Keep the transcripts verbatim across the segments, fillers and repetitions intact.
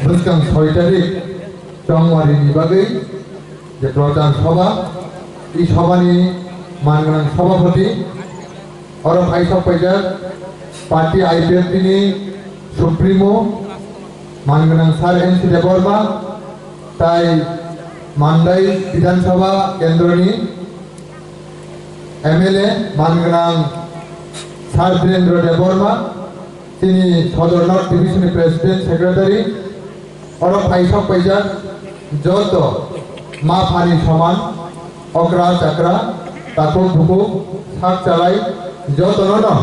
Bwskang soi tarik Chongmari ni bagwi je prochar sabha, i sabha ni mangnang sabhapati, oro phaisok paijak party I P F T ni supremo mangnang Sir N C Debbarma, tai Mandai Bidhan Sabha Kendro ni M L A mangnang Sir Birendra Debbarma, chini Sodor North Division ni President Secretary, oro phaisok paijak joto ma phani soman, okra chakra, takhuk bukhuk, sak chalai, jotono no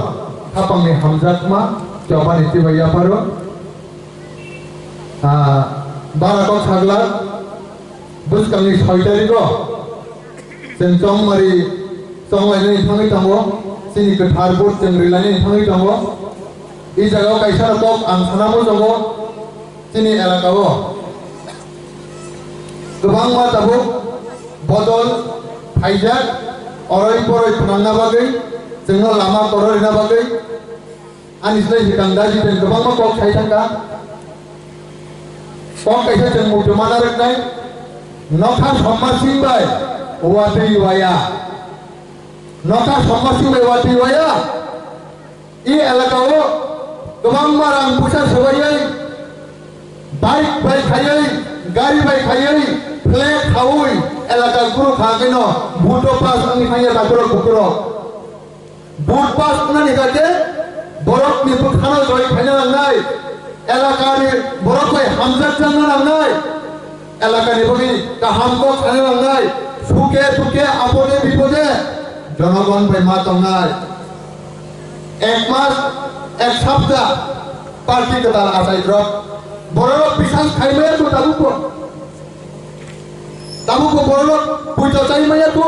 khapangni hamjakma chobani chibai yapharo. Ah, bara kok sagla, bwskangni soi tarigo chwng Chongmari chonglainani thangwi tongo, chini kwthar vote chwng rilainani thangwi tongo. I jagao kaisa kok ang sana muchungo, chini elakao kwbangma tabuk bodol phaijak, oroi poroi phwnangna bagwi, chwngno lama kororina bagwi. Ani slai swkang da jiten kwbangma kok sai thangkha. Kok kaisa chwng muitu mana rwknai. Nokha somma sing bai watwi waya. Nokha somma sing bai watwi waya. I elakao kwbangma rang puisa swbaiwi, bike bai khaiwi, gari bai khaiwi, flag khaui elaka guru kha khaino vote pass wngwi thangya takhurok bukhurok. Vote pass wngnani kha khe borokni bwkhano joi khaina nangnai, elakani borok bai hamjak jakna nangnai, elakani bagwi kaham kok sana nangnai, suke duke apode bipode jonogon bai ma tongnai. Ek mas, ek sapta party kwtal achairok bororok bisas khai maya kho tabukbo. Tabukbo bororok puito chai maya kho.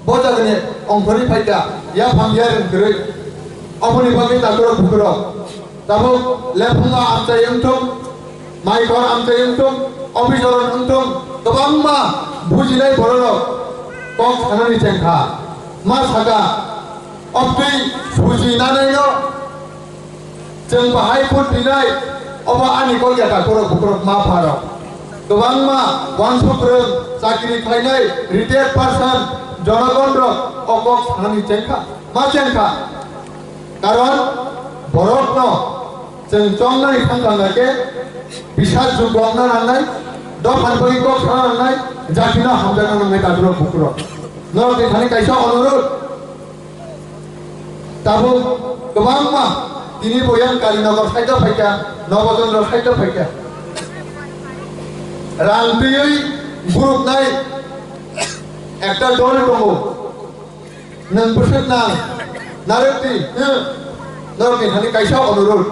Bo jagani ongkhorwi phaikha, yaphang yarwng kwrwi. Oboni bagwi takhurok bukhurok tabuk lephungo amchai wngthung, maikhor amchai wngthung, officer wngthung, kwbangma bujinai bororok kok sanani chengkha. Ma sakha, obtwi suji nanaino. Chwng bahai phut rinai, obo ani kok ya takhurok bukhurok ma pharok. Kwbangma uansuk rwng, chakri khlainai, retired person, jonogon rok o kok sanani chengkha, ma chengkha. Karon borokno chwng chongnani thang thang khe bisas jukbokna nangnai, dophani bagwi kok sana nangnai, jatino hamjakna nangnai takhurok bukhurok. Norokni thani kaisa onurodh. Tabuk kwbangma tini bo yang Kalinagar side o phaikha, Nobachandra side o phaikha. Rang twiwi guruknai ekta dol tongo. Nwng bwswk nang narwk di, hwng? Norokni thani kaisa onurodh.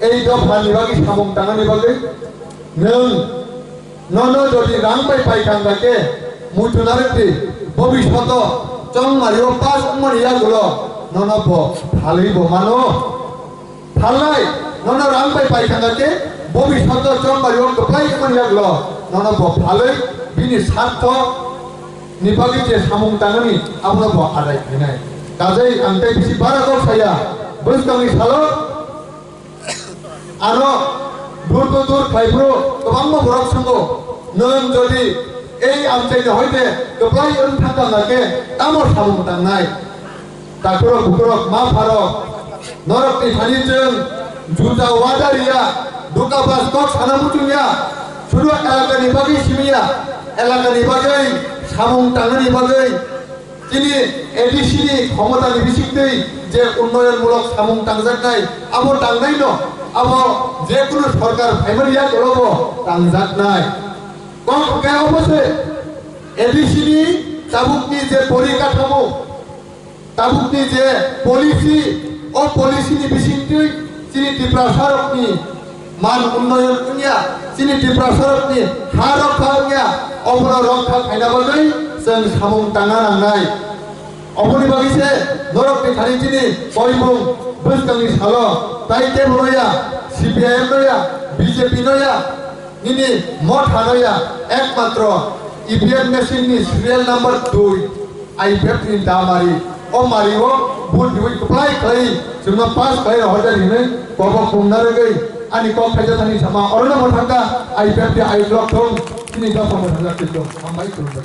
Ei dophani bagwi samung tangnani bagwi nwng Nono jodi rang bai pai thang khe, muitu narwk di, bobishoto chongmario pass wngmani yagulo nono bo phalwi bo mano. Phalnai, nono rang bai pai thang khe, bobishoto chongmario kwplai wngmani yagulo nono bo phalwi bini sartho ni bagwi je samung tangmani abono bo adai khainai. Kajai ang tei bisi bara kok saya, bwskangni salo Ano dur to dur khlai phuru kwbangma borok swngo, "Nwng jodi ei amchaini hoite kwplai wng thangkha hwnkhe tamo samung tangnai?" Takhurok bukhurok ma pharok norokni thani chwng juta wada riya, duka bas kok sana muchungya, sudu elakani bagwi simiya, elakani bagwi samung tangnani bagwi Chini A D C ni khomotani bisingtwi je unnoyonmulok samung tangjaknai, abo tangnaino, abo je kunu sorkar phaimani yagulobo tangjaknai. Kok hwnkhe obo se A D C ni tabukni je porikathomo, tabukni je policy, o policy ni bisingtwi chini Tiprasarokni man unnoyon wngya, chini Tiprasarokni ha rokha wngya, obono rokha khaina bagwi chwng samung tangna nangnai. Oboni bagwi se norokni thani chini koimung bwskangni salo tai kebo no ya, C P I M no ya, B J P no ya, nini motha no ya, ekmatro E V M machine ni serial number dui. I P F T ni da mari, o mari o vote riwi kwplai khlai chwngno pass khlai rohorjak hinwi kobok mungna rwgwi Ani kok khaija thani sama, orono mwthangkha, I P F T, I block thung, chini dophano mwthangkha, chini dophano hambai khulumbai.